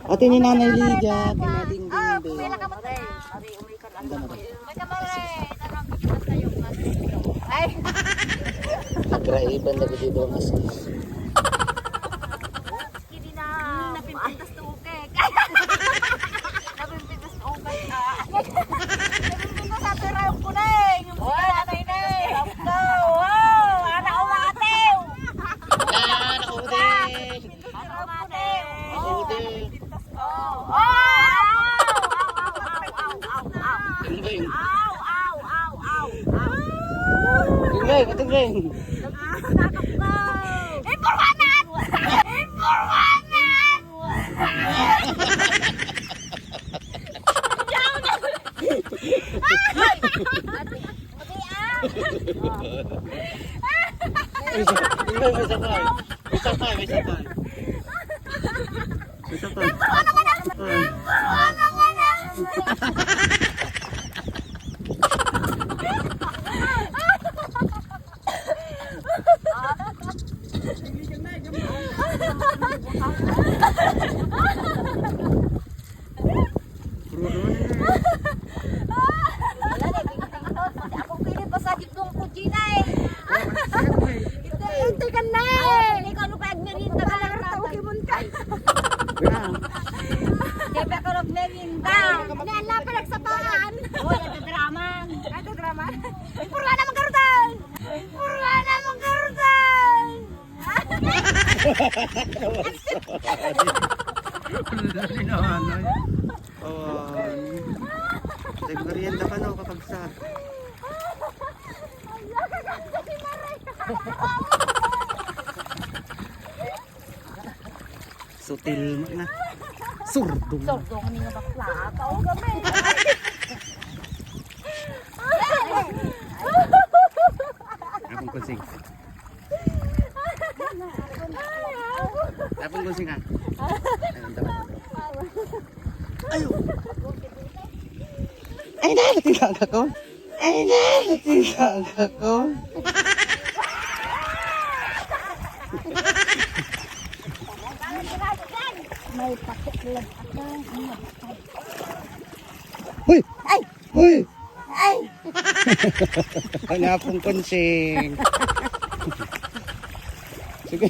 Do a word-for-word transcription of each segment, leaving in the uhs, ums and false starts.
Pati ni Nanay Lydia, kay Nading Dingding. Kumela ka mo tayo. Ang ganda ba? May kamare. Ay. Nagraiban na gid ito ang asin. Kini na. Napintas tukek. Napintas tukek ka. Napintas sa pera yung kunay. Yung nanay na eh. Wow, anak ko, matew. Yan, ako din. Ako, matew. Ako din. Oh. Oh. Aw, aw, aw, aw, aw, aw. Tinggay. Aw, aw, aw, aw, aw. Tinggay, tinggay. Ipuruan na! Ipuruan na! Isa, isa pa. Isa pa, isa pa. Isa pa. Ay. Wala na, tingting to. Pati ako pili pa sa dibdong ko, Gina, eh. Hindi, hindi ka na, eh. Hindi ko ano pa, agmerienda ka lang, Rafa. Pokemon ka. Siyempre ako nagmerienda. Ano, ala pa nagsapaan? Oo, nagdadrama. Nagdadrama? Ay, puro ka naman karutan! Puro ka naman karutan! Ang dali na, ano, eh. Oh, nagmerienda ka, no, kapagsa. Sutil mo na. Surdong. Surdong ni nga bakla. Tao kami. Akong konsing. Tapos ko singa. Ay, na, natigaga ko. Ay, na, natigaga ko. May pakialam ako. Hoy! Ay! Hoy! Ay! Ang apong konsing. Sige.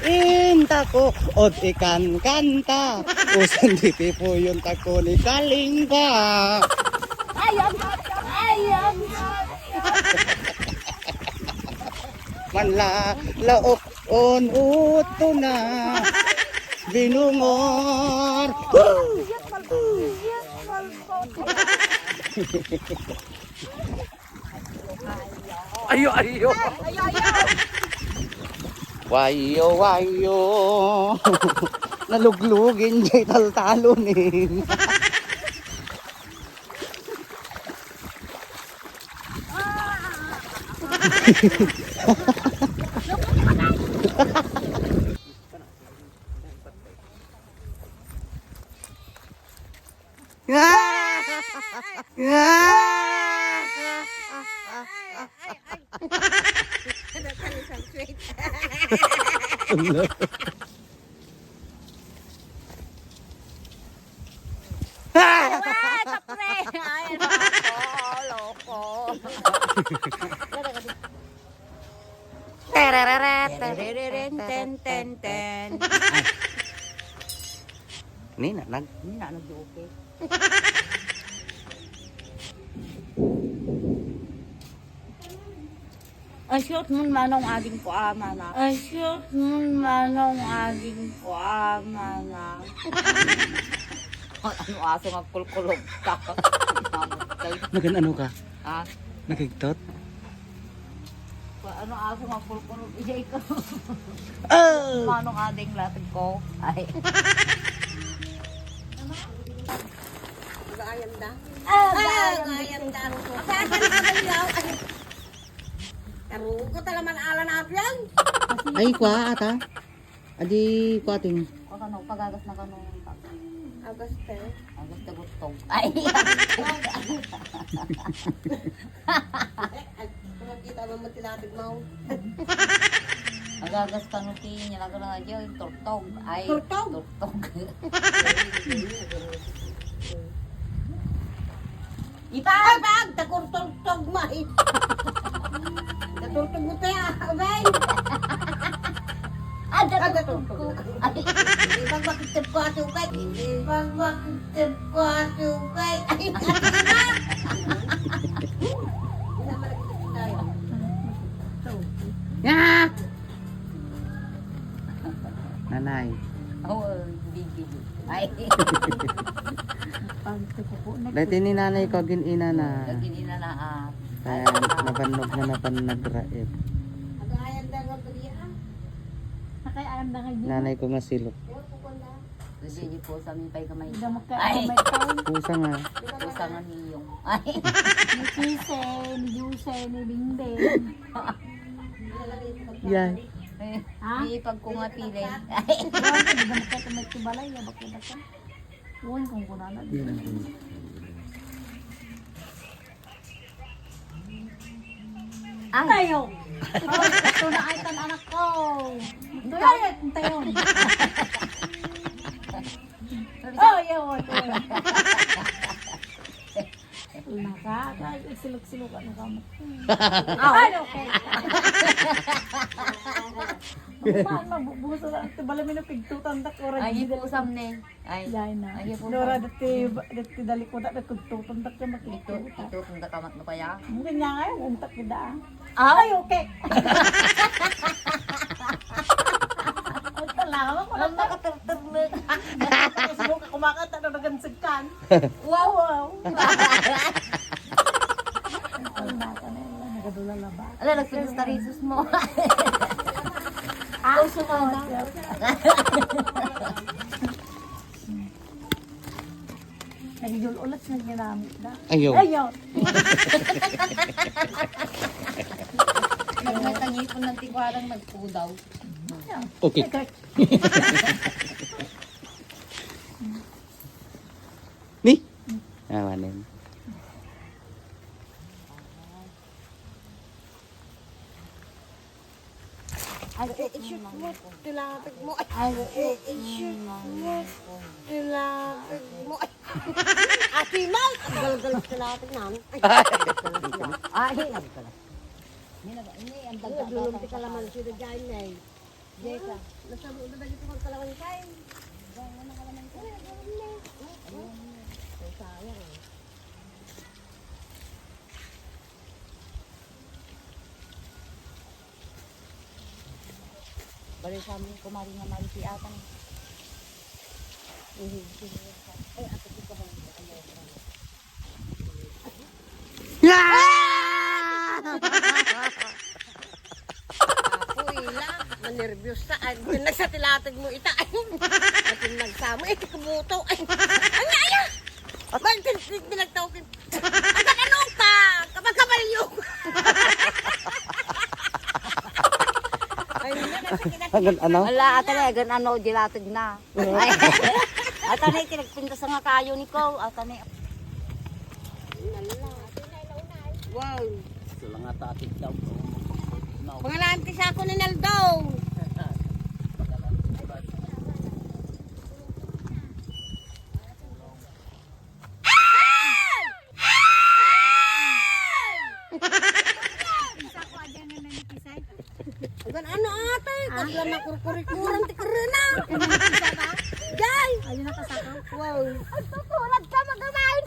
Inta ko, od ikan kanta. Usan di pipuyon ta ko ni Kalinga. Ayam, ayam. Manla, laok, on, uto na. Binungor. Woo! Ayo, ayo. Wayo, wayo. Naluglugin jay taltalon eh. Ay, kapre! Ay, loko, loko. Terereret, terereren, ten, ten, ten. Nina, nag-, nina, nag-okay. Ay, short mo, manong ading ko ama na. Ay, short mo, manong ading ko ama na. Ano aso nga kulkulog ta? Nagan ano ka? Ha? Nagigtot? Ano aso nga kulkulog? Ijay ko. Oh! Manong ading latag ko. Ay. Mag-aayam da? Ah, mag-aayam da. Mag-aayam da. Mag-aayam da. Taro ko talaman ala na apian. Ay, kwa ata. Adi, kwa ting. Kwa kano, pagagas na kano. Agas te. Agas te gusto. Ay. Kita mo mo tinatag mo. Agagas kano ti niya na gano'n nga diyan, turtog. Ay, turtog? Turtog. Ipag! Ipag! Takurtog-tog mo, eh. Takurtog mo kaya, abay. Ah, takurtog. Ay. Ipag, bakit tagpasok ka? Ipag, bakit tagpasok ka? Ay, ay, ay. Ah! Nanay. Oo, bigil. Ay. Pagtukupo na. Dati ni nanay ko, gin-ina na. Gin-ina na, ah. Kaya nabannog na napan nagraib. Nakaayam da nga bali, ah. Nakaayam da nga bali. Nanay ko nga silok. Kasi di po sa amin pa'y gamay. Ay. Pusa nga. Pusa nga ni Yung. Ay. Ni Kise, ni Juse, ni Bingbing. Yan. Eh, ha? Di pag ko nga pili. Ay. Di ba mo kayo tumay balay, yabak na baka? Uwan kung kunana. Ay. Tayo. Oh, ito na ay tan anak ko. Ito ay tayo. Oh, yawa, yawa. Naka, silog-silog ka na kamo. Ay, okay. Mabubuso lang. Ito bala minupigtutan da ko. Ay, ipusam ne. Ay, ay na. Ay, ipusam. Nora, dati, dati dali ko da, nagkugtutan da ka makikita. Ito, ito, kung da kamat mo kaya? Hindi nga nga, untak ko da. Ay, okay. Ang talaga ko lang nakaturturnog. Tapos mo ka kumakanta na nagansagkan. Wow, wow. Ang bata na yun, nagadula na ba? Ala, nagpilis na risus mo. Ah, uso ka na. Nagigul-ulat na ginamit na. Ayaw. Ayaw. Nagmatangipon ng tikwarang nagpudaw. Okay. Ni? Ah, manin. Ay, i-shoot mo, tilatag mo. Ay, i-shoot mo, tilatag mo. Ate Mal! Ang galgal sa tilatag namin. Ay, ay, ang galgal. Hindi, naglulong ti kalamansi na dyan, eh. Jeka. Nasaro na dagiti magkalamansi. Diyan, yung mga kalamansi. Ay, ang galgal na. Ay, sayang, eh. Bali sa amin, kumari nga Maripi ata. Ay, ato ko ba? Ayaw. Ah! Apo, ila, manerbyos ta. Ay, nagsatilatag mo ita. Ay, nagsamo, eh, ti kabuto. Ay, ang aya! Ay, pin-, pin-, pinagtawag. Agad ano ka? Kapag kabalyo. Ay, hindi na, sa kinakita. Agad ano? Wala, ata na, agad ano, dilatag na. Ay. Ata na, tinagpintas nga kayo ni ko. Ata na. Wow. Ito lang ata ating daw. Pangalan ti sako ni Naldo. Agan ano ate? Ah? Pagla makurkurikuran ti karena. Jay! Ayun na kasako. Wow. Agtutulad ka, magamain.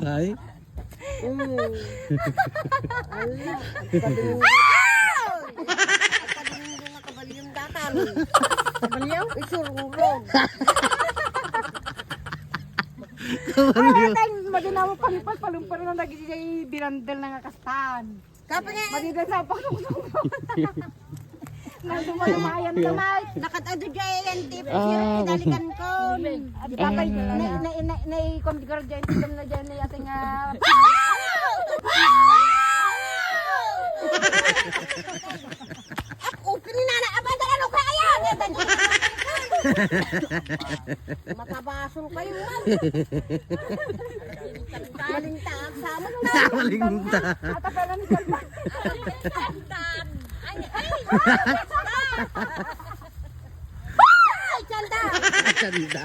Tay? Mm. Ala, agpadunggo. Agpadunggo nga kabalyo datan. Kabalyo? Isurulog. Kabalyo. Ay, tay, madina mo palipas, palumpar na nagigigay birandel na nga kastan. Kape nga. Madina sa pagsuksok. Nang dumamayan ka, Mike. Nakatado dyan, tip. Ah. Dalikan ko. Di ba, pay, na, na, na, na, ikon di ka dyan, tigam na dyan, na ating, ah, Open ni Nana, abay, dala, ano kaya? Matabasol kayo, man. Balintag, sama na. Balintag. Ata pala ni Balintag. Ay, ay, ay, Balintag. Ganda.